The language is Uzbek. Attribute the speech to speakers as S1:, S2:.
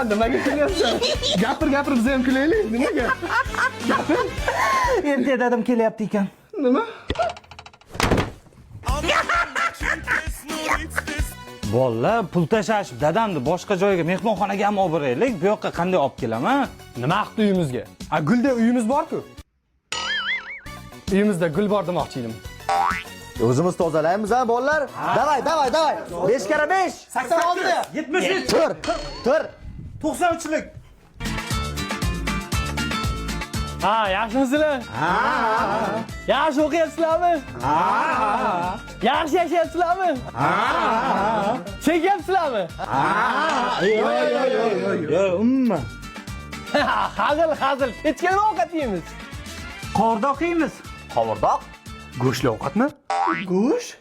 S1: Nimaga kulyapsan? Gapir, gapir, biz ham kulaylik. Nimaga? Gapir.
S2: Ertaga dadam kelyapti ekan.
S1: Nima?
S2: Bolalar pul tashlashib dadamni boshqa joyga mehmonxonaga ham olib boraylik. Bu yoqqa qanday olib kelaman?
S1: Nima qildi uyimizga? A, gulda uyimiz bor-ku. Uyimizda gul bor demoqchi edim.
S3: O'zimiz tozalaymiz ha bolalar. Davay, davay, davay. 5 karra 5.
S1: 86.
S2: 73,
S3: Tur, tur.
S2: 93lik.
S1: Ha, yaxshimisizlar? Ha. Yaxshi o'qiyapsizlarmi? Ha. Yaxshi yashayapsizlarmi? Ha. Chekyapsizlarmi?
S2: Yo'q, umuman.
S1: Hazil, hazil. Kechga nima ovqat yeymiz?
S2: Qordoq yeymiz.
S3: Qovurdoq.
S1: Go'shtli ovqatmi?
S3: Go'sht?